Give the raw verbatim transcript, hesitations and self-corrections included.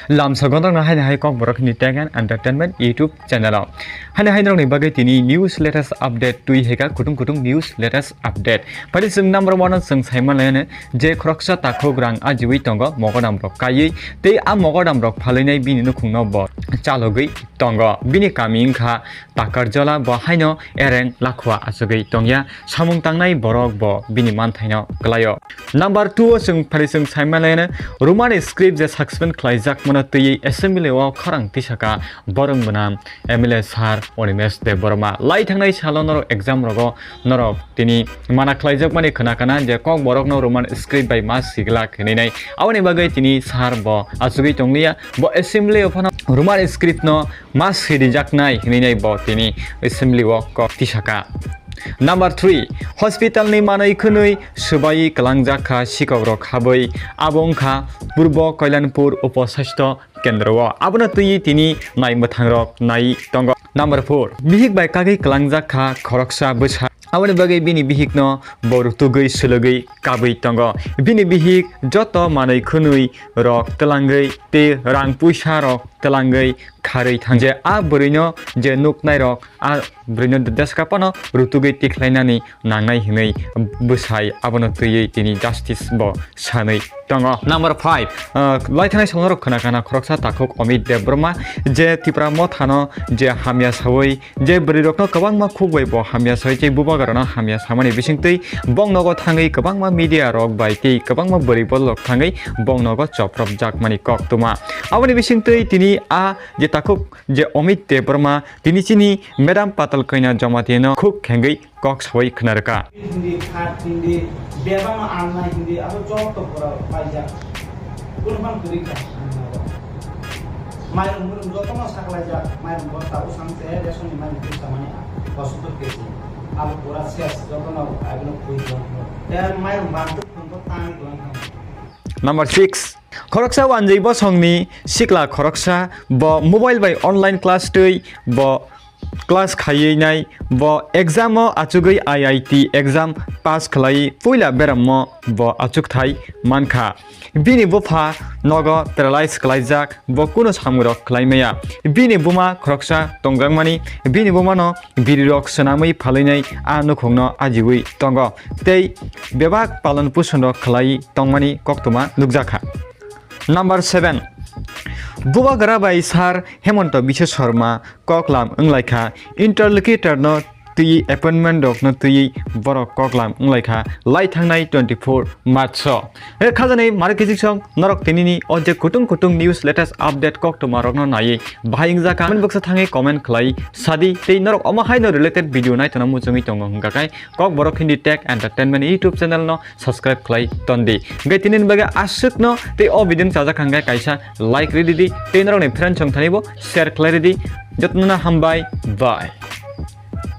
Lamsa gondok na haini hai kok borok ni Tech and Entertainment YouTube channel o. Haini hai norok ni bagwi tini news latest update twi heka kutung kutung news latest update. Phai di chwng number one o chwng sai manlai ano je khoroksa takhuk rang ajiwi tongo mogodam rok kaiwi tei a mogodam rok phalwi nai bini nukhung no bo chalogwi tongo. Bini kami wngkha Takarjala, bo haino ereng lakhua achugwi tongya. Samung tangnai borok bo bini manthaino kwlaio. Number two o chwng phari chwng sai manlaiano Roman script je suspend khlaijak mano twiwi assembly o khorang tisaka borok mwnam M L A sir Animesh Debbarma. Lai thangnai salo norok exam rogo norok tini mana khlaijakmani khna kana je kok borokno Roman script bai ma siglak hinwi nai. Aboni bagwi tini sir bo achugwi tongliya. Bo assembly o phano Roman script no ma sirijaknai hinwi nai bo tini assembly o kok tisaka. Number three, hospital ni manwi khwnwi swbai kwlangjak kha sikok rok habwi, abo wngkha Purbo Kailanpur Uposastho Kendro o. Abono twiwi tini nai mwthang rok nai tongo. Number four, bihik bai kagwi kwlangjak kha khoroksa bwsa. Aboni bagwi bini bihik no bo rutugwi swlwgwi kabwi tongo. Bini bihik joto manwi khwnwi rok twlangwi tei rang puisa rok twlangwi kharwi thang je a bwrwino je nuknai rok a bwrwino deska phano rutugwi tikhlainani nangnai hinwi bwsai abono twiwi tini justice bo sanwi tongo. Number five, uh, lai thangnai salo norok khna kana khoroksa takhuk Amit Debbarma je Tipra Mothano je hamya sawi je bwrwi rokno kwbangma khuk bai bo hamya sawi tei bubagra rokno hamya samani bisingtwi bong nogo thangwi kwbangma media rok bai tei kwbangma bwrwi borok thangwi bong nogo choprop jakmani kok tuma. Aboni bisingtwi tini a je takhuk je Amit Debbarma tini chini Madam Patal Kanya Jamatia no khuk khengwi kok sawi khna rwkha. Hindi, khat hindi, bebak no alna hindi, abo joto pura paijak. Kuno phang kwrwi kha. Mairum murum joto no saklaijak, mairum bosta usang se, ration ni mairum kisa mani, hospital kesi. Abo pura ses, joto no, abo no pui jong. Ter mairum bantu phang ko tang ko lang. Number six, khoroksa wanjwi bosongni sikla khoroksa bo mobile bai online class twi bo class khaiwi nai bo exam o achugwi I I T exam pass khlai puila berammo bo achukthai mankha. Bini bupha nogo paralyze khlaijak, bo kuno samung rok khlai maya. Bini buma khoroksa tongjakmani, bini bumano biri rok swnamwi phalwi nai a nukhungno ajiwi tongo tei bebak palon puson rok khlai tongmani koktwma nukjakha. Number seven, Bubagra bai Sir Hemanta Biswa Sarma koklam wnglaikha, interlocutor no twi appointment rok no twi borok koklam wnglaikha lai thangnai twenty four March o. He khajani mari kijik song norok tinini o je kutung kutung news latest update koktwma rok no naiwi bahai wngjakha comment box o thangwi comment khlai sadi tei norok omo hai no related video nai tongna muchungwi tongo hwnkha khai kok borok Hindi Tech Entertainment YouTube channel no subscribe khlai tondi. Hingke tini ni bagwi aswk no tei o video no chajak hingke kaisa like ridi di tei norok ni friend song thani bo share khlai ridi. Jotno no hambai, bye.